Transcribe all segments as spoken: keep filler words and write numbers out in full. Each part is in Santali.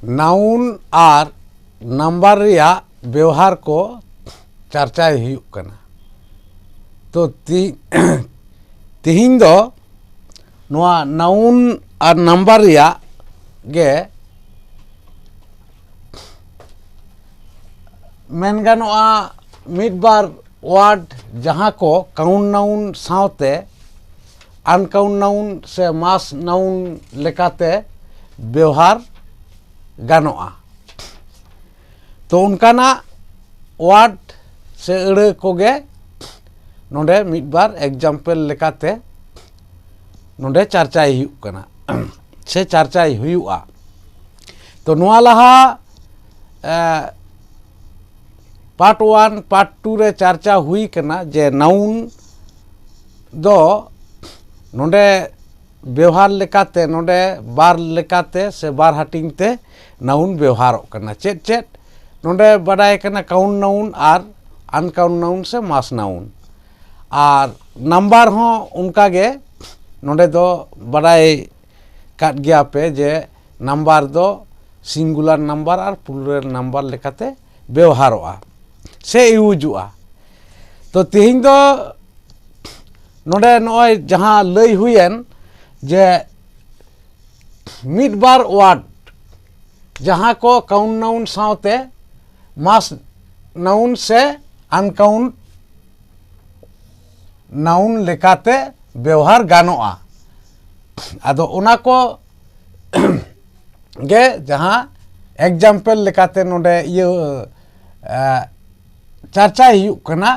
ᱱᱟᱣᱩᱱ ᱟᱨ ᱱᱟᱢᱵᱟᱨ ᱨᱮᱭᱟᱜ ᱵᱮᱣᱦᱟᱨ ᱠᱚ ᱪᱟᱨᱪᱟᱭ ᱦᱩᱭᱩᱜ ᱠᱟᱱᱟ᱾ ᱛᱚ ᱛᱤ- ᱛᱤᱦᱤᱧ ᱫᱚ ᱱᱚᱣᱟ ᱱᱟᱣᱩᱱ ᱟᱨ ᱱᱟᱢᱵᱟᱨ ᱨᱮᱭᱟᱜ ᱜᱮ ᱢᱮᱱ ᱜᱟᱱᱚᱜᱼᱟ, ᱢᱤᱫ ᱵᱟᱨ ᱣᱟᱨᱰ ᱡᱟᱦᱟᱸ ᱠᱚ ᱠᱟᱣᱩᱱᱴ ᱱᱟᱣᱩᱱ ᱥᱟᱶᱛᱮ ᱟᱱᱠᱟᱣᱩᱱᱴ ᱱᱟᱣᱩᱱ ᱥᱮ ᱢᱟᱥ ᱱᱟᱣᱩᱱ ᱞᱮᱠᱟᱛᱮ ᱵᱮᱣᱦᱟᱨ ᱜᱟᱱᱚᱜᱼᱟ᱾ ᱛᱚ ᱚᱱᱠᱟᱱᱟᱜ ᱣᱟᱨᱰ ᱥᱮ ᱟᱹᱲᱟᱹ ᱠᱚᱜᱮ ᱱᱚᱰᱮ ᱢᱤᱫ ᱵᱟᱨ ᱮᱠᱡᱟᱢᱯᱮᱞ ᱞᱮᱠᱟᱛᱮ ᱱᱚᱰᱮ ᱪᱟᱨᱪᱟᱭ ᱦᱩᱭᱩᱜ ᱠᱟᱱᱟ ᱥᱮ ᱪᱟᱨᱪᱟᱭ ᱦᱩᱭᱩᱜᱼᱟ᱾ ᱛᱚ ᱱᱚᱣᱟ ᱞᱟᱦᱟ ᱯᱟᱨᱴ ᱳᱣᱟᱱ ᱯᱟᱨᱴ ᱴᱩ ᱨᱮ ᱪᱟᱨᱪᱟ ᱦᱩᱭ ᱠᱟᱱᱟ ᱡᱮ ᱱᱟᱣᱩᱱ ᱫᱚ ᱱᱚᱰᱮ ᱵᱮᱣᱦᱟᱨ ᱞᱮᱠᱟᱛᱮ ᱱᱚᱰᱮ ᱵᱟᱨ ᱞᱮᱠᱟᱛᱮ ᱥᱮ ᱵᱟᱨ ᱦᱟᱹᱴᱤᱧ ᱛᱮ ᱱᱟᱣᱩᱱ ᱵᱮᱣᱦᱟᱨᱚᱜ ᱠᱟᱱᱟ᱾ ᱪᱮᱫ ᱪᱮᱫ? ᱱᱚᱰᱮ ᱵᱟᱰᱟᱭ ᱠᱟᱱᱟ ᱠᱟᱣᱩᱱᱴ ᱱᱟᱣᱩᱱ ᱟᱨ ᱟᱱᱠᱟᱣᱩᱱᱴ ᱱᱟᱣᱩᱱ ᱥᱮ ᱢᱟᱥ ᱱᱟᱣᱩᱱ᱾ ᱟᱨ ᱱᱟᱢᱵᱟᱨ ᱦᱚᱸ ᱚᱱᱠᱟ ᱜᱮ ᱱᱚᱰᱮ ᱫᱚ ᱵᱟᱰᱟᱭ ᱠᱟᱫ ᱜᱮᱭᱟ ᱯᱮ ᱡᱮ ᱱᱟᱢᱵᱟᱨ ᱫᱚ ᱥᱤᱝᱜᱩᱞᱟᱨ ᱱᱟᱢᱵᱟᱨ ᱟᱨ ᱯᱞᱩᱨᱟᱞ ᱱᱟᱢᱵᱟᱨ ᱞᱮᱠᱟᱛᱮ ᱵᱮᱣᱦᱟᱨᱚᱜᱼᱟ ᱥᱮ ᱤᱭᱩᱡᱚᱜᱼᱟ᱾ ᱛᱚ ᱛᱮᱦᱮᱧ ᱫᱚ ᱱᱚᱰᱮ ᱱᱚᱜᱼᱚᱭ ᱡᱟᱦᱟᱸ ᱞᱟᱹᱭ ᱦᱩᱭᱮᱱ ᱡᱮ ᱢᱤᱫ ᱵᱟᱨ ᱣᱟᱨᱰ ᱡᱟᱦᱟᱸ ᱠᱚ ᱠᱟᱣᱩᱱᱴ ᱱᱟᱣᱩᱱ ᱥᱟᱶᱛᱮ ᱢᱟᱥ ᱱᱟᱣᱩᱱ ᱥᱮ ᱟᱱᱠᱟᱣᱩᱱᱴ ᱱᱟᱣᱩᱱ ᱞᱮᱠᱟᱛᱮ ᱵᱮᱣᱦᱟᱨ ᱜᱟᱱᱚᱜᱼᱟ᱾ ᱟᱫᱚ ᱚᱱᱟ ᱠᱚ ᱜᱮ ᱡᱟᱦᱟᱸ ᱮᱠᱡᱟᱢᱯᱮᱞ ᱞᱮᱠᱟᱛᱮ ᱱᱚᱰᱮ ᱤᱭᱟᱹ ᱮ, ᱪᱟᱨᱪᱟᱭ ᱦᱩᱭᱩᱜ ᱠᱟᱱᱟ᱾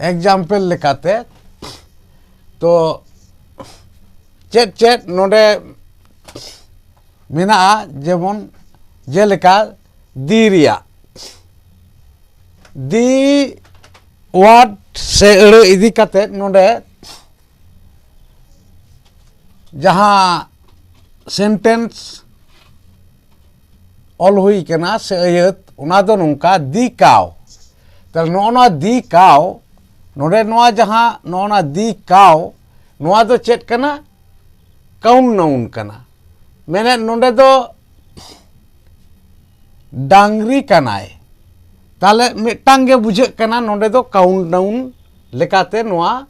ᱮᱠᱡᱟᱢᱯᱮᱞ ᱞᱮᱠᱟᱛᱮ ᱛᱚ ᱪᱮᱫ ᱪᱮᱫ ᱱᱚᱰᱮ ᱢᱮᱱᱟᱜᱼᱟ? ᱡᱮᱢᱚᱱ ᱡᱮᱞᱮᱠᱟ ᱫᱤ ᱨᱮᱭᱟᱜ ᱫᱤ ᱣᱟᱨᱰ ᱥᱮ ᱟᱹᱲᱟᱹ ᱤᱫᱤ ᱠᱟᱛᱮ ᱱᱚᱰᱮ ᱡᱟᱦᱟᱸ ᱥᱮᱱᱴᱮᱱᱥ ᱚᱞ ᱦᱩᱭ ᱠᱟᱱᱟ ᱥᱮ ᱟᱹᱭᱟᱹᱛ, ᱚᱱᱟ ᱫᱚ ᱱᱚᱝᱠᱟ: ᱫᱤ ᱠᱟᱣ, ᱛᱟᱦᱞᱮ ᱱᱚᱜᱼᱚ ᱱᱚᱣᱟ the cow, ᱱᱚᱰᱮ ᱱᱚᱣᱟ ᱡᱟᱦᱟᱸ ᱱᱚᱜᱼᱚ ᱱᱚᱣᱟ the cow, ᱱᱚᱣᱟ ᱫᱚ ᱪᱮᱫ ᱠᱟᱱᱟ? Count noun ᱠᱟᱱᱟ᱾ ᱢᱮᱱᱮᱫ ᱱᱚᱰᱮ ᱫᱚ ᱰᱟᱝᱨᱤ ᱠᱟᱱᱟᱭ᱾ ᱛᱟᱦᱞᱮ ᱢᱤᱫᱴᱟᱝ ᱜᱮ ᱵᱩᱡᱷᱟᱹᱜ ᱠᱟᱱᱟ, ᱱᱚᱰᱮ ᱫᱚ count noun ᱞᱮᱠᱟᱛᱮ ᱱᱚᱣᱟ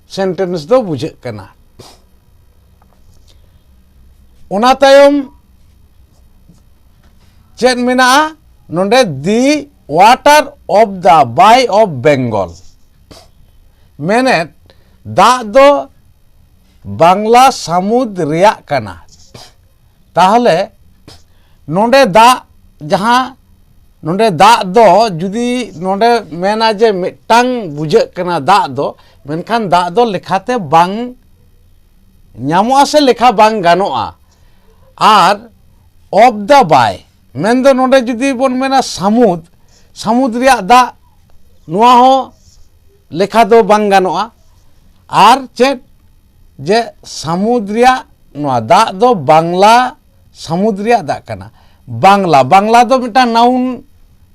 sentence ᱫᱚ ᱵᱩᱡᱷᱟᱹᱜ ᱠᱟᱱᱟ᱾ ᱚᱱᱟ ᱛᱟᱭᱚᱢ ᱪᱮᱫ ᱢᱮᱱᱟᱜᱼᱟ? ᱱᱚᱰᱮ the water of the Bay of Bengal, ᱢᱮᱱᱮᱫ ᱫᱟᱜ ᱫᱚ ᱵᱟᱝᱞᱟ ᱥᱟᱹᱢᱩᱫ ᱨᱮᱭᱟᱜ ᱠᱟᱱᱟ᱾ ᱛᱟᱦᱚᱞᱮ ᱱᱚᱰᱮ ᱫᱟᱜ, ᱡᱟᱦᱟᱸ ᱱᱚᱰᱮ ᱫᱟᱜ ᱫᱚ ᱡᱩᱫᱤ ᱱᱚᱰᱮ ᱢᱮᱱᱟ ᱡᱮ ᱢᱤᱫᱴᱟᱝ ᱵᱩᱡᱷᱟᱹᱜ ᱠᱟᱱᱟ ᱫᱟᱜ ᱫᱚ, ᱢᱮᱱᱠᱷᱟᱱ ᱫᱟᱜ ᱫᱚ ᱞᱮᱠᱷᱟᱛᱮ ᱵᱟᱝ ᱧᱟᱢᱚᱜᱼᱟ ᱥᱮ ᱞᱮᱠᱷᱟ ᱵᱟᱝ ᱜᱟᱱᱚᱜᱼᱟ᱾ ᱟᱨ of the Bay, ᱢᱮᱱᱫᱚ ᱱᱚᱰᱮ ᱡᱩᱫᱤ ᱵᱚᱱ ᱢᱮᱱᱟ ᱥᱟᱹᱢᱩᱫ, ᱥᱟᱹᱢᱩᱫ ᱨᱮᱭᱟᱜ ᱫᱟᱜ, ᱱᱚᱣᱟ ᱦᱚᱸ ᱞᱮᱠᱷᱟ ᱫᱚ ᱵᱟᱝ ᱜᱟᱱᱚᱜᱼᱟ᱾ ᱟᱨ ᱪᱮᱫ, ᱡᱮ ᱥᱟᱹᱢᱩᱫ ᱨᱮᱭᱟᱜ ᱱᱚᱣᱟ ᱫᱟᱜ ᱫᱚ ᱵᱟᱝᱞᱟ ᱥᱟᱹᱢᱩᱫ ᱨᱮᱭᱟᱜ ᱫᱟᱜ ᱠᱟᱱᱟ᱾ ᱵᱟᱝᱞᱟ, ᱵᱟᱝᱞᱟ ᱫᱚ ᱢᱤᱫᱴᱟᱝ noun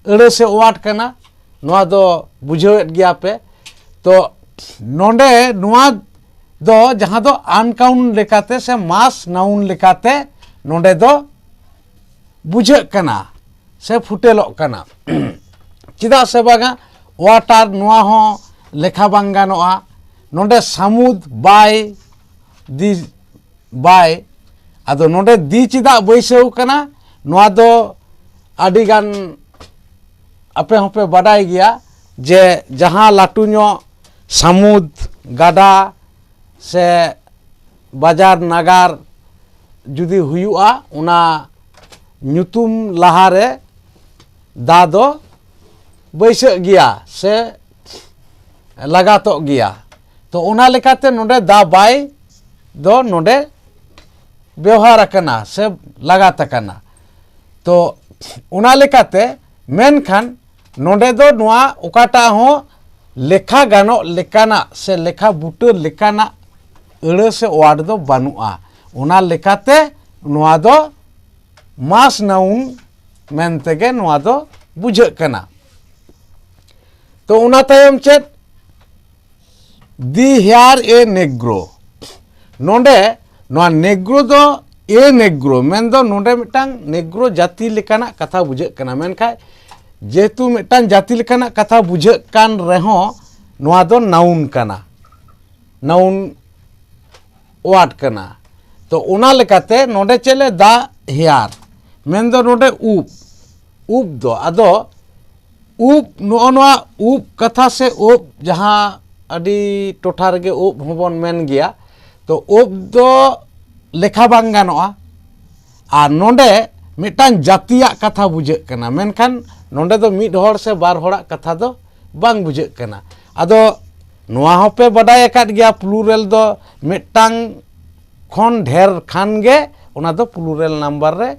ᱟᱹᱲᱟᱹ ᱥᱮ word ᱠᱟᱱᱟ, ᱱᱚᱣᱟ ᱫᱚ ᱵᱩᱡᱷᱟᱹᱣᱮᱫ ᱜᱮᱭᱟ ᱯᱮ᱾ ᱛᱚ ᱱᱚᱰᱮ ᱱᱚᱣᱟ ᱫᱚ ᱡᱟᱦᱟᱸ ᱫᱚ uncount ᱞᱮᱠᱟᱛᱮ ᱥᱮ mass noun ᱞᱮᱠᱟᱛᱮ ᱱᱚᱰᱮ ᱫᱚ ᱵᱩᱡᱷᱟᱹᱜ ᱠᱟᱱᱟ ᱥᱮ ᱯᱷᱩᱴᱮᱞᱚᱜ ᱠᱟᱱᱟ᱾ ᱪᱮᱫᱟᱜ ᱥᱮ ᱵᱟᱝᱟ, water, ᱱᱚᱣᱟ ᱦᱚᱸ ᱞᱮᱠᱷᱟ ᱵᱟᱝ ᱜᱟᱱᱚᱜᱼᱟ᱾ ᱱᱚᱰᱮ ᱥᱟᱹᱢᱩᱫ, ᱵᱟᱭ, ᱫᱤ, ᱵᱟᱭ, ᱟᱫᱚ ᱱᱚᱰᱮ ᱫᱤ ᱪᱮᱫᱟᱜ ᱵᱟᱹᱭᱥᱟᱹᱣ ᱠᱟᱱᱟ? ᱱᱚᱣᱟ ᱫᱚ ᱟᱹᱰᱤᱜᱟᱱ ᱟᱯᱮ ᱦᱚᱸᱯᱮ ᱵᱟᱰᱟᱭ ᱜᱮᱭᱟ ᱡᱮ ᱡᱟᱦᱟᱸ ᱞᱟᱹᱴᱩ ᱧᱚᱜ ᱥᱟᱹᱢᱩᱫ, ᱜᱟᱰᱟ ᱥᱮ ᱵᱟᱡᱟᱨ ᱱᱟᱜᱟᱨ ᱡᱩᱫᱤ ᱦᱩᱭᱩᱜᱼᱟ, ᱚᱱᱟ ᱧᱩᱛᱩᱢ ᱞᱟᱦᱟᱨᱮ ᱫᱟ ᱫᱚ ᱵᱟᱹᱭᱥᱟᱹᱜ ᱜᱮᱭᱟ ᱥᱮ ᱞᱟᱜᱟᱛᱚᱜ ᱜᱮᱭᱟ᱾ ᱛᱚ ᱚᱱᱟ ᱞᱮᱠᱟᱛᱮ ᱱᱚᱰᱮ ᱫᱟ ᱵᱟᱭ ᱫᱚ ᱱᱚᱰᱮ ᱵᱮᱣᱦᱟᱨ ᱟᱠᱟᱱᱟ ᱥᱮ ᱞᱟᱜᱟᱛ ᱟᱠᱟᱱᱟ᱾ ᱛᱚ ᱚᱱᱟ ᱞᱮᱠᱟᱛᱮ ᱢᱮᱱᱠᱷᱟᱱ ᱱᱚᱰᱮ ᱫᱚ ᱱᱚᱣᱟ ᱚᱠᱟᱴᱟᱜ ᱦᱚᱸ ᱞᱮᱠᱷᱟ ᱜᱟᱱᱚᱜ ᱞᱮᱠᱟᱱᱟᱜ ᱥᱮ ᱞᱮᱠᱷᱟ ᱵᱩᱴᱟᱹ ᱞᱮᱠᱟᱱᱟᱜ ᱟᱹᱲᱟᱹ ᱥᱮ word ᱫᱚ ᱵᱟᱹᱱᱩᱜᱼᱟ᱾ ᱚᱱᱟ ᱞᱮᱠᱟᱛᱮ ᱱᱚᱣᱟ ᱫᱚ mass noun ᱢᱮᱱᱛᱮᱜᱮ ᱱᱚᱣᱟ ᱫᱚ ᱵᱩᱡᱷᱟᱹᱜ ᱠᱟᱱᱟ᱾ ᱛᱚ ᱚᱱᱟ ᱛᱟᱭᱚᱢ ᱪᱮᱫ? The here a Negro᱾ ᱱᱚᱰᱮ ᱱᱚᱣᱟ Negro ᱫᱚ a Negro ᱢᱮᱱᱫᱚ ᱱᱚᱰᱮ ᱢᱤᱫᱴᱟᱝ Negro ᱡᱟᱹᱛᱤ ᱞᱮᱠᱟᱱᱟᱜ ᱠᱟᱛᱷᱟ ᱵᱩᱡᱷᱟᱹᱜ ᱠᱟᱱᱟ᱾ ᱢᱮᱱᱠᱷᱟᱱ ᱡᱮᱦᱮᱛᱩ ᱢᱤᱫᱴᱟᱝ ᱡᱟᱹᱛᱤ ᱞᱮᱠᱟᱱᱟᱜ ᱠᱟᱛᱷᱟ ᱵᱩᱡᱷᱟᱹᱜ ᱠᱟᱱ ᱨᱮᱦᱚᱸ ᱱᱚᱣᱟ ᱫᱚ noun ᱠᱟᱱᱟ, noun word ᱠᱟᱱᱟ᱾ ᱛᱚ ᱚᱱᱟ ᱞᱮᱠᱟᱛᱮ ᱱᱚᱰᱮ ᱪᱮᱫ ᱞᱮ the here ᱢᱮᱱᱫᱚ ᱱᱚᱰᱮ ᱩᱵ, ᱩᱵ ᱫᱚ ᱟᱫᱚ ᱩᱵ, ᱱᱚᱜᱼᱚ ᱱᱚᱣᱟ ᱩᱵ ᱠᱟᱛᱷᱟ ᱥᱮ ᱩᱵ ᱡᱟᱦᱟᱸ ᱟᱹᱰᱤ ᱴᱚᱴᱷᱟ ᱨᱮᱜᱮ ᱩᱵ ᱦᱚᱸᱵᱚᱱ ᱢᱮᱱ ᱜᱮᱭᱟ, ᱛᱚ ᱩᱵ ᱫᱚ ᱞᱮᱠᱷᱟ ᱵᱟᱝ ᱜᱟᱱᱚᱜᱼᱟ᱾ ᱟᱨ ᱱᱚᱰᱮ ᱢᱤᱫᱴᱟᱝ ᱡᱟᱹᱛᱤᱭᱟᱜ ᱠᱟᱛᱷᱟ ᱵᱩᱡᱷᱟᱹᱜ ᱠᱟᱱᱟ, ᱢᱮᱱᱠᱷᱟᱱ ᱱᱚᱰᱮ ᱫᱚ ᱢᱤᱫ ᱦᱚᱲ ᱥᱮ ᱵᱟᱨ ᱦᱚᱲᱟᱜ ᱠᱟᱛᱷᱟ ᱫᱚ ᱵᱟᱝ ᱵᱩᱡᱷᱟᱹᱜ ᱠᱟᱱᱟ᱾ ᱟᱫᱚ ᱱᱚᱣᱟ ᱦᱚᱸᱯᱮ ᱵᱟᱰᱟᱭ ᱟᱠᱟᱫ ᱜᱮᱭᱟ, plural ᱫᱚ ᱢᱤᱫᱴᱟᱝ ᱠᱷᱚᱱ ᱰᱷᱮᱨ ᱠᱷᱟᱱ ᱜᱮ ᱚᱱᱟ ᱫᱚ plural number ᱨᱮ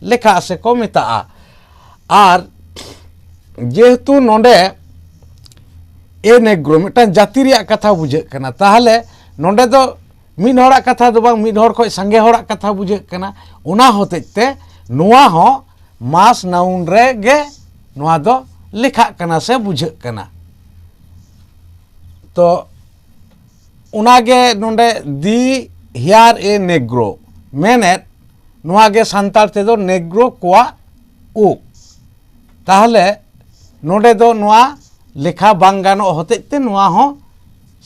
ᱞᱮᱠᱷᱟᱜᱼᱟ ᱥᱮ ᱠᱚ ᱢᱮᱛᱟᱜᱼᱟ᱾ ᱟᱨ ᱡᱮᱦᱮᱛᱩ ᱱᱚᱰᱮ a Negro ᱢᱤᱫᱴᱟᱝ ᱡᱟᱹᱛᱤ ᱨᱮᱭᱟᱜ ᱠᱟᱛᱷᱟ ᱵᱩᱡᱷᱟᱹᱜ ᱠᱟᱱᱟ, ᱛᱟᱦᱚᱞᱮ ᱱᱚᱰᱮ ᱫᱚ ᱢᱤᱫ ᱦᱚᱲᱟᱜ ᱠᱟᱛᱷᱟ ᱫᱚ ᱵᱟᱝ, ᱢᱤᱫ ᱦᱚᱲ ᱠᱷᱚᱱ ᱥᱟᱸᱜᱮ ᱦᱚᱲᱟᱜ ᱠᱟᱛᱷᱟ ᱵᱩᱡᱷᱟᱹᱜ ᱠᱟᱱᱟ᱾ ᱚᱱᱟ ᱦᱚᱛᱮᱡ ᱛᱮ ᱱᱚᱣᱟ ᱦᱚᱸ must noun ᱨᱮ ᱜᱮ ᱱᱚᱣᱟ ᱫᱚ ᱞᱮᱠᱷᱟᱜ ᱠᱟᱱᱟ ᱥᱮ ᱵᱩᱡᱷᱟᱹᱜ ᱠᱟᱱᱟ᱾ ᱛᱚ ᱚᱱᱟᱜᱮ ᱱᱚᱰᱮ the here a Negro ᱢᱮᱱᱮᱫ, ᱱᱚᱣᱟ ᱜᱮ ᱥᱟᱱᱛᱟᱲ ᱛᱮᱫᱚ Negro ᱠᱚᱣᱟᱜ ᱩᱵ᱾ ᱛᱟᱦᱚᱞᱮ ᱱᱚᱰᱮ ᱫᱚ ᱱᱚᱣᱟ ᱞᱮᱠᱷᱟ ᱵᱟᱝ ᱜᱟᱱᱚᱜ ᱦᱚᱛᱮᱡ ᱛᱮ ᱱᱚᱣᱟ ᱦᱚᱸ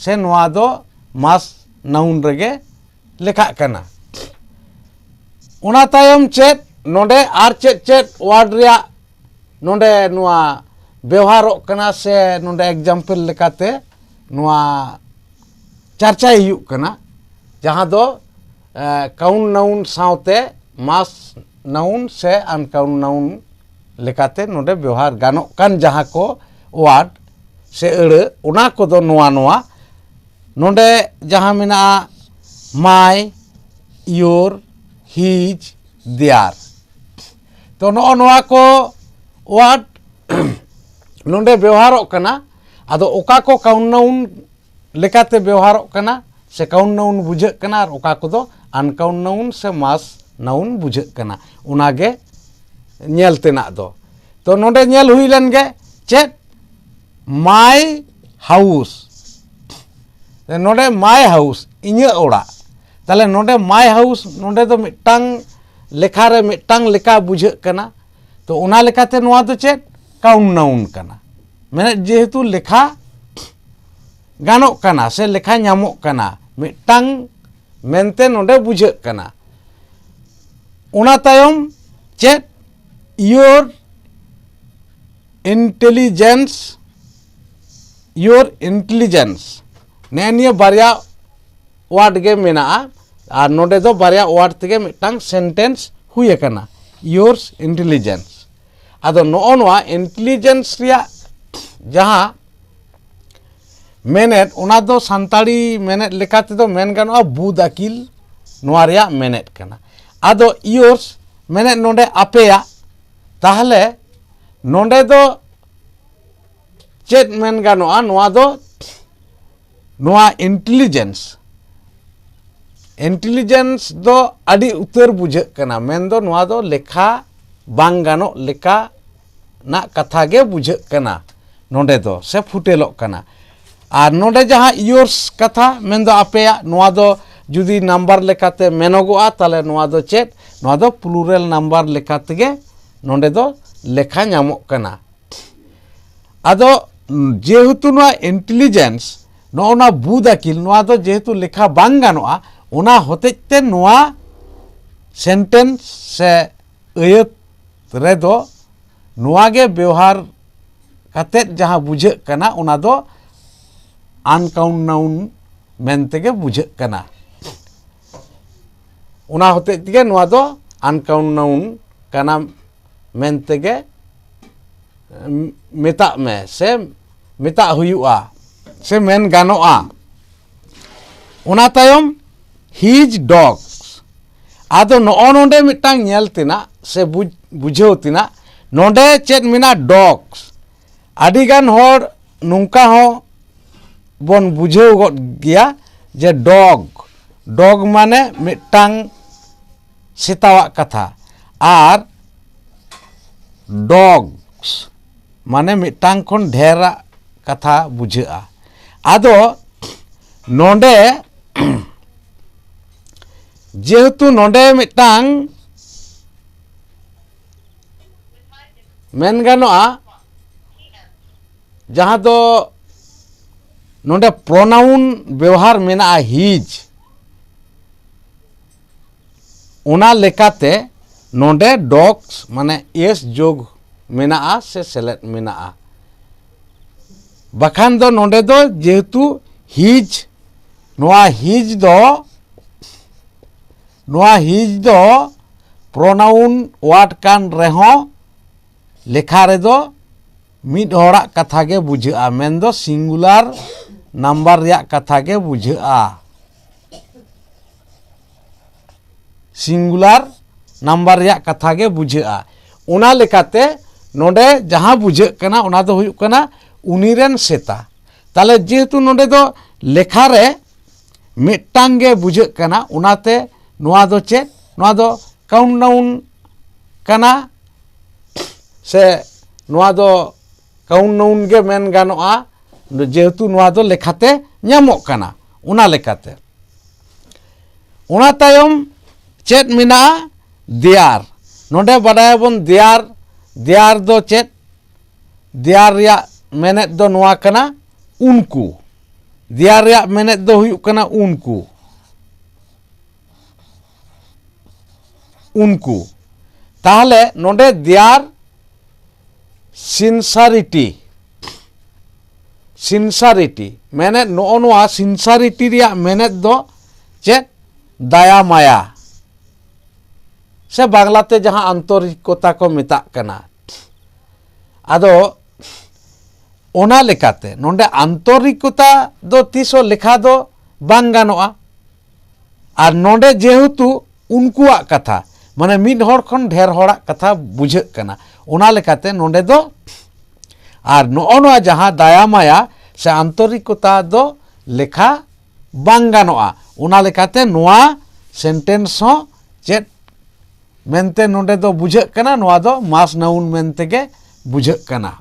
ᱥᱮ ᱱᱚᱣᱟ ᱫᱚ must noun ᱨᱮᱜᱮ ᱞᱮᱠᱷᱟᱜ ᱠᱟᱱᱟ᱾ ᱚᱱᱟ ᱛᱟᱭᱚᱢ ᱪᱮᱫ? ᱱᱚᱰᱮ ᱟᱨ ᱪᱮᱫ ᱪᱮᱫ word ᱨᱮᱭᱟᱜ ᱱᱚᱰᱮ ᱱᱚᱣᱟ ᱵᱮᱣᱦᱟᱨᱚᱜ ᱠᱟᱱᱟ ᱥᱮ ᱱᱚᱰᱮ example ᱞᱮᱠᱟᱛᱮ ᱱᱚᱣᱟ ᱪᱟᱨᱪᱟᱭ ᱦᱩᱭᱩᱜ ᱠᱟᱱᱟ, ᱡᱟᱦᱟᱸ ᱫᱚ count noun ᱥᱟᱶᱛᱮ must noun ᱥᱮ uncount noun ᱞᱮᱠᱟᱛᱮ ᱱᱚᱰᱮ ᱵᱮᱣᱦᱟᱨ ᱜᱟᱱᱚᱜ ᱠᱟᱱ ᱡᱟᱦᱟᱸ ᱠᱚ word ᱥᱮ ᱟᱹᱲᱟᱹ, ᱚᱱᱟ ᱠᱚᱫᱚ ᱱᱚᱣᱟ ᱱᱚᱣᱟ ᱱᱚᱰᱮ ᱡᱟᱦᱟᱸ ᱢᱮᱱᱟᱜᱼᱟ my, your, his, their᱾ ᱛᱚ ᱱᱚᱜᱼᱚ ᱱᱚᱣᱟ ᱠᱚ word ᱱᱚᱰᱮ ᱵᱮᱣᱦᱟᱨᱚᱜ ᱠᱟᱱᱟ᱾ ᱟᱫᱚ ᱚᱠᱟ ᱠᱚ count noun ᱞᱮᱠᱟᱛᱮ ᱵᱮᱣᱦᱟᱨᱚᱜ ᱠᱟᱱᱟ ᱥᱮ count noun ᱵᱩᱡᱷᱟᱹᱜ ᱠᱟᱱᱟ ᱟᱨ ᱚᱠᱟ ᱠᱚᱫᱚ uncount noun ᱥᱮ must noun ᱵᱩᱡᱷᱟᱹᱜ ᱠᱟᱱᱟ, ᱚᱱᱟᱜᱮ ᱧᱮᱞ ᱛᱮᱱᱟᱜ ᱫᱚ᱾ ᱛᱚ ᱱᱚᱰᱮ ᱧᱮᱞ ᱦᱩᱭ ᱞᱮᱱ ᱜᱮ ᱪᱮᱫ my house, ᱱᱚᱰᱮ my house, ᱤᱧᱟᱹᱜ ᱚᱲᱟᱜ᱾ ᱛᱟᱦᱚᱞᱮ ᱱᱚᱰᱮ my house, ᱱᱚᱰᱮ ᱫᱚ ᱢᱤᱫᱴᱟᱝ ᱞᱮᱠᱷᱟ ᱨᱮ ᱢᱤᱫᱴᱟᱝ ᱞᱮᱠᱟ ᱵᱩᱡᱷᱟᱹᱜ ᱠᱟᱱᱟ᱾ ᱛᱚ ᱚᱱᱟ ᱞᱮᱠᱟᱛᱮ ᱱᱚᱣᱟ ᱫᱚ ᱪᱮᱫ? Count noun ᱠᱟᱱᱟ᱾ ᱢᱮᱱᱮᱫ ᱡᱮᱦᱮᱛᱩ ᱞᱮᱠᱷᱟ ᱜᱟᱱᱚᱜ ᱠᱟᱱᱟ ᱥᱮ ᱞᱮᱠᱷᱟ ᱧᱟᱢᱚᱜ ᱠᱟᱱᱟ ᱢᱤᱫᱴᱟᱝ ᱢᱮᱱᱛᱮ ᱱᱚᱰᱮ ᱵᱩᱡᱷᱟᱹᱜ ᱠᱟᱱᱟ᱾ ᱚᱱᱟ ᱛᱟᱭᱚᱢ ᱪᱮᱫ? Your intelligence, your intelligence, ᱱᱮᱜᱼᱮ ᱱᱤᱭᱟᱹ ᱵᱟᱨᱭᱟ word ᱜᱮ ᱢᱮᱱᱟᱜᱼᱟ᱾ ᱟᱨ ᱱᱚᱰᱮ ᱫᱚ ᱵᱟᱨᱭᱟ word ᱛᱮᱜᱮ ᱢᱤᱫᱴᱟᱝ sentence ᱦᱩᱭ ᱟᱠᱟᱱᱟ, yours intelligence᱾ ᱟᱫᱚ ᱱᱚᱜᱼᱚ ᱱᱚᱣᱟ intelligence ᱨᱮᱭᱟᱜ ᱡᱟᱦᱟᱸ ᱢᱮᱱᱮᱫ, ᱚᱱᱟ ᱫᱚ ᱥᱟᱱᱛᱟᱲᱤ ᱢᱮᱱᱮᱫ ᱞᱮᱠᱟ ᱛᱮᱫᱚ ᱢᱮᱱ ᱜᱟᱱᱚᱜᱼᱟ ᱵᱩᱫ ᱟᱹᱠᱤᱞ, ᱱᱚᱣᱟ ᱨᱮᱭᱟᱜ ᱢᱮᱱᱮᱫ ᱠᱟᱱᱟ᱾ ᱟᱫᱚ yours ᱢᱮᱱᱮᱫ ᱱᱚᱰᱮ ᱟᱯᱮᱭᱟᱜ, ᱛᱟᱦᱚᱞᱮ ᱱᱚᱰᱮ ᱫᱚ ᱪᱮᱫ ᱢᱮᱱ ᱜᱟᱱᱚᱜᱼᱟ? ᱱᱚᱣᱟ ᱫᱚ, ᱱᱚᱣᱟ intelligence, intelligence ᱫᱚ ᱟᱹᱰᱤ ᱩᱛᱟᱹᱨ ᱵᱩᱡᱷᱟᱹᱜ ᱠᱟᱱᱟ, ᱢᱮᱱᱫᱚ ᱱᱚᱣᱟ ᱫᱚ ᱞᱮᱠᱷᱟ ᱵᱟᱝ ᱜᱟᱱᱚᱜ ᱞᱮᱠᱟᱱᱟᱜ ᱠᱟᱛᱷᱟ ᱜᱮ ᱵᱩᱡᱷᱟᱹᱜ ᱠᱟᱱᱟ ᱱᱚᱰᱮ ᱫᱚ, ᱥᱮ ᱯᱷᱩᱴᱮᱞᱚᱜ ᱠᱟᱱᱟ᱾ ᱟᱨ ᱱᱚᱰᱮ ᱡᱟᱦᱟᱸ yours ᱠᱟᱛᱷᱟ, ᱢᱮᱱᱫᱚ ᱟᱯᱮᱭᱟᱜ, ᱱᱚᱣᱟ ᱫᱚ ᱡᱩᱫᱤ number ᱞᱮᱠᱟᱛᱮ ᱢᱮᱱᱚᱜᱚᱜᱼᱟ, ᱛᱟᱦᱚᱞᱮ ᱱᱚᱣᱟ ᱫᱚ ᱪᱮᱫ? ᱱᱚᱣᱟ ᱫᱚ plural number ᱞᱮᱠᱟ ᱛᱮᱜᱮ ᱱᱚᱰᱮ ᱫᱚ ᱞᱮᱠᱷᱟ ᱧᱟᱢᱚᱜ ᱠᱟᱱᱟ᱾ ᱟᱫᱚ ᱡᱮᱦᱮᱛᱩ ᱱᱚᱣᱟ intelligence, ᱱᱚᱜᱼᱚ ᱱᱚᱣᱟ ᱵᱩᱫ ᱟᱹᱠᱤᱞ, ᱱᱚᱣᱟ ᱫᱚ ᱡᱮᱦᱮᱛᱩ ᱞᱮᱠᱷᱟ ᱵᱟᱝ ᱜᱟᱱᱚᱜᱼᱟ, ᱚᱱᱟ ᱦᱚᱛᱮᱡ ᱛᱮ ᱱᱚᱣᱟ sentence ᱥᱮ ᱟᱹᱭᱟᱹᱛ ᱨᱮᱫᱚ ᱱᱚᱣᱟ ᱜᱮ ᱵᱮᱣᱦᱟᱨ ᱠᱟᱛᱮᱫ ᱡᱟᱦᱟᱸ ᱵᱩᱡᱷᱟᱹᱜ ᱠᱟᱱᱟ, ᱚᱱᱟ ᱫᱚ uncount noun ᱢᱮᱱ ᱛᱮᱜᱮ ᱵᱩᱡᱷᱟᱹᱜ ᱠᱟᱱᱟ᱾ ᱚᱱᱟ ᱦᱚᱛᱮᱡ ᱛᱮᱜᱮ ᱱᱚᱣᱟ ᱫᱚ uncount noun ᱠᱟᱱᱟ ᱢᱮᱱ ᱛᱮᱜᱮ ᱢᱮᱛᱟᱜ ᱢᱮ ᱥᱮ ᱢᱮᱛᱟᱜ ᱦᱩᱭᱩᱜᱼᱟ ᱥᱮ ᱢᱮᱱ ᱜᱟᱱᱚᱜᱼᱟ᱾ ᱚᱱᱟ ᱛᱟᱭᱚᱢ his dogs᱾ ᱟᱫᱚ ᱱᱚᱜᱼᱚ ᱱᱚᱰᱮ ᱢᱤᱫᱴᱟᱝ ᱧᱮᱞ ᱛᱮᱱᱟᱜ ᱥᱮ ᱵᱩᱡᱽ-, ᱵᱩᱡᱷᱟᱹᱣ ᱛᱮᱱᱟᱜ, ᱱᱚᱰᱮ ᱪᱮᱫ ᱢᱮᱱᱟᱜᱼᱟ? Dogs᱾ ᱟᱹᱰᱤᱜᱟᱱ ᱦᱚᱲ ᱱᱚᱝᱠᱟ ᱦᱚᱸ ᱵᱚᱱ ᱵᱩᱡᱷᱟᱹᱣ ᱜᱚᱫ ᱜᱮᱭᱟ ᱡᱮ dog, dog ᱢᱟᱱᱮ ᱢᱤᱫᱴᱟᱝ ᱥᱮᱛᱟᱣᱟᱜ ᱠᱟᱛᱷᱟ, ᱟᱨ dogs ᱢᱟᱱᱮ ᱢᱤᱫᱴᱟᱝ ᱠᱷᱚᱱ ᱰᱷᱮᱨᱟᱜ ᱠᱟᱛᱷᱟ ᱵᱩᱡᱷᱟᱹᱜᱼᱟ᱾ ᱟᱫᱚ ᱱᱚᱰᱮ ᱡᱮᱦᱮᱛᱩ ᱱᱚᱰᱮ ᱢᱤᱫᱴᱟᱝ ᱢᱮᱱ ᱜᱟᱱᱚᱜᱼᱟ, ᱡᱟᱦᱟᱸ ᱫᱚ ᱱᱚᱰᱮ ᱯᱨᱚᱱᱟᱣᱩᱱ ᱵᱮᱣᱦᱟᱨ ᱢᱮᱱᱟᱜᱼᱟ, ᱦᱤᱡ, ᱚᱱᱟ ᱞᱮᱠᱟᱛᱮ ᱱᱚᱰᱮ ᱰᱚᱠᱥ ᱢᱟᱱᱮ ᱮᱥ ᱡᱳᱜᱽ ᱢᱮᱱᱟᱜᱼᱟ ᱥᱮ ᱥᱮᱞᱮᱫ ᱢᱮᱱᱟᱜᱼᱟ᱾ ᱵᱟᱠᱷᱟᱱ ᱫᱚ ᱱᱚᱰᱮ ᱫᱚ ᱡᱮᱦᱮᱛᱩ ᱦᱤᱡ, ᱱᱚᱣᱟ ᱦᱤᱡ ᱫᱚ, ᱱᱚᱣᱟ ᱦᱤᱡ ᱫᱚ ᱯᱨᱚᱱᱟᱣᱩᱱ ᱣᱟᱨᱰ ᱠᱟᱱ ᱨᱮᱦᱚᱸ ᱞᱮᱠᱷᱟ ᱨᱮᱫᱚ ᱢᱤᱫ ᱦᱚᱲᱟᱜ ᱠᱟᱛᱷᱟ ᱜᱮ ᱵᱩᱡᱷᱟᱹᱜᱼᱟ, ᱢᱮᱱᱫᱚ ᱥᱤᱝᱜᱩᱞᱟᱨ ᱱᱟᱢᱵᱟᱨ ᱨᱮᱭᱟᱜ ᱠᱟᱛᱷᱟ ᱜᱮ ᱵᱩᱡᱷᱟᱹᱜᱼᱟ᱾ ᱥᱤᱝᱜᱩᱞᱟᱨ ᱱᱟᱢᱵᱟᱨ ᱨᱮᱭᱟᱜ ᱠᱟᱛᱷᱟ ᱜᱮ ᱵᱩᱡᱷᱟᱹᱜᱼᱟ᱾ ᱚᱱᱟ ᱞᱮᱠᱟᱛᱮ ᱱᱚᱰᱮ ᱡᱟᱦᱟᱸ ᱵᱩᱡᱷᱟᱹᱜ ᱠᱟᱱᱟ, ᱚᱱᱟ ᱫᱚ ᱦᱩᱭᱩᱜ ᱠᱟᱱᱟ ᱩᱱᱤ ᱨᱮᱱ ᱥᱮᱛᱟ᱾ ᱛᱟᱦᱞᱮ ᱡᱮᱦᱮᱛᱩ ᱱᱚᱰᱮ ᱫᱚ ᱞᱮᱠᱷᱟ ᱨᱮ ᱢᱤᱫᱴᱟᱝ ᱜᱮ ᱵᱩᱡᱷᱟᱹᱜ ᱠᱟᱱᱟ, ᱚᱱᱟᱛᱮ ᱱᱚᱣᱟ ᱫᱚ ᱪᱮᱫ? ᱱᱚᱣᱟ ᱫᱚ ᱠᱟᱣᱩᱱᱴ ᱱᱟᱣᱩᱱ ᱠᱟᱱᱟ, ᱥᱮ ᱱᱚᱣᱟ ᱫᱚ ᱠᱟᱣᱩᱱᱴ ᱱᱟᱣᱩᱱ ᱜᱮ ᱢᱮᱱ ᱜᱟᱱᱚᱜᱼᱟ, ᱡᱮᱦᱮᱛᱩ ᱱᱚᱣᱟ ᱫᱚ ᱞᱮᱠᱷᱟᱛᱮ ᱧᱟᱢᱚᱜ ᱠᱟᱱᱟ᱾ ᱚᱱᱟ ᱞᱮᱠᱟᱛᱮ ᱚᱱᱟ ᱛᱟᱭᱚᱢ ᱪᱮᱫ ᱢᱮᱱᱟᱜᱼᱟ? ᱫᱮᱭᱟᱨ᱾ ᱱᱚᱰᱮ ᱵᱟᱰᱟᱭᱟᱵᱚᱱ ᱫᱮᱭᱟᱨ, ᱫᱮᱭᱟᱨ ᱫᱚ ᱪᱮᱫ? ᱫᱮᱭᱟᱨ ᱨᱮᱭᱟᱜ ᱢᱮᱱᱮᱫ ᱫᱚ ᱱᱚᱣᱟ ᱠᱟᱱᱟ, ᱩᱱᱠᱩ᱾ ᱫᱮᱭᱟᱨ ᱨᱮᱭᱟᱜ ᱢᱮᱱᱮᱫ ᱫᱚ ᱦᱩᱭᱩᱜ ᱠᱟᱱᱟ ᱩᱱᱠᱩ, ᱩᱱᱠᱩ᱾ ᱛᱟᱦᱞᱮ ᱱᱚᱰᱮ ᱫᱮᱭᱟᱨ ᱥᱤᱱᱥᱟᱨᱤᱴᱤ, ᱥᱤᱱᱥᱟᱨᱤᱴᱤ ᱢᱮᱱᱮᱫ, ᱱᱚᱜᱼᱚ ᱱᱚᱣᱟ ᱥᱤᱱᱥᱟᱨᱤᱴᱤ ᱨᱮᱭᱟᱜ ᱢᱮᱱᱮᱫ ᱫᱚ ᱪᱮᱫ? ᱫᱟᱭᱟ ᱢᱟᱭᱟ, ᱥᱮ ᱵᱟᱝᱞᱟᱛᱮ ᱡᱟᱦᱟᱸ ᱟᱱᱛᱚᱨᱤᱠᱚᱛᱟ ᱠᱚ ᱢᱮᱛᱟᱜ ᱠᱟᱱᱟ᱾ ᱟᱫᱚ ᱚᱱᱟ ᱞᱮᱠᱟᱛᱮ ᱱᱚᱰᱮ ᱟᱱᱛᱚᱨᱤᱠᱚᱛᱟ ᱫᱚ ᱛᱤᱥ ᱦᱚᱸ ᱞᱮᱠᱷᱟ ᱫᱚ ᱵᱟᱝ ᱜᱟᱱᱚᱜᱼᱟ᱾ ᱟᱨ ᱱᱚᱰᱮ ᱡᱮᱦᱮᱛᱩ ᱩᱱᱠᱩᱣᱟᱜ ᱠᱟᱛᱷᱟ, ᱢᱟᱱᱮ ᱢᱤᱫ ᱦᱚᱲ ᱠᱷᱚᱱ ᱰᱷᱮᱨ ᱦᱚᱲᱟᱜ ᱠᱟᱛᱷᱟ ᱵᱩᱡᱷᱟᱹᱜ ᱠᱟᱱᱟ, ᱚᱱᱟ ᱞᱮᱠᱟᱛᱮ ᱱᱚᱰᱮ ᱫᱚ, ᱟᱨ ᱱᱚᱜᱼᱚ ᱱᱚᱣᱟ ᱡᱟᱦᱟᱸ ᱫᱟᱭᱟ ᱢᱟᱭᱟ ᱥᱮ ᱟᱱᱛᱚᱨᱤᱠᱚᱛᱟ ᱫᱚ ᱞᱮᱠᱷᱟ ᱵᱟᱝ ᱜᱟᱱᱚᱜᱼᱟ᱾ ᱚᱱᱟ ᱞᱮᱠᱟᱛᱮ ᱱᱚᱣᱟ ᱥᱮᱱᱴᱮᱱᱥ ᱦᱚᱸ ᱪᱮᱫ ᱢᱮᱱᱛᱮ ᱱᱚᱰᱮ ᱫᱚ ᱵᱩᱡᱷᱟᱹᱜ ᱠᱟᱱᱟ? ᱱᱚᱣᱟ ᱫᱚ ᱢᱟᱥ ᱱᱟᱣᱩᱱ ᱢᱮᱱᱛᱮ ᱜᱮ ᱵᱩᱡᱷᱟᱹᱜ ᱠᱟᱱᱟ᱾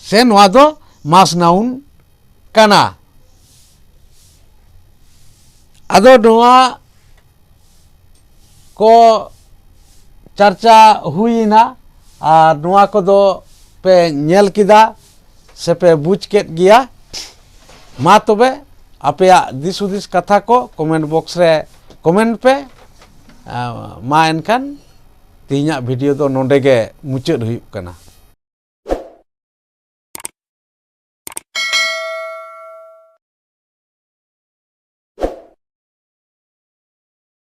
ᱥᱮ ᱱᱚᱣᱟ ᱫᱚ ᱢᱟᱥ ᱱᱟᱣᱩᱱ ᱠᱟᱱᱟ᱾ ᱟᱫᱚ ᱱᱚᱣᱟ ᱠᱚ ᱪᱟᱨᱪᱟ ᱦᱩᱭᱮᱱᱟ, ᱟᱨ ᱱᱚᱣᱟ ᱠᱚᱫᱚ ᱯᱮ ᱧᱮᱞ ᱠᱮᱫᱟ ᱥᱮ ᱯᱮ ᱵᱩᱡᱽ ᱠᱮᱫ ᱜᱮᱭᱟ᱾ ᱢᱟ ᱛᱚᱵᱮ, ᱟᱯᱮᱭᱟᱜ ᱫᱤᱥ ᱦᱩᱫᱤᱥ ᱠᱟᱛᱷᱟ ᱠᱚ ᱠᱚᱢᱮᱱᱴ ᱵᱚᱠᱥ ᱨᱮ ᱠᱚᱢᱮᱱᱴ ᱯᱮ᱾ ᱟᱸ, ᱢᱟ ᱮᱱᱠᱷᱟᱱ ᱛᱮᱦᱮᱧᱟᱜ ᱵᱷᱤᱰᱤᱭᱳ ᱫᱚ ᱱᱚᱰᱮ ᱜᱮ ᱢᱩᱪᱟᱹᱫ ᱦᱩᱭᱩᱜ ᱠᱟᱱᱟ᱾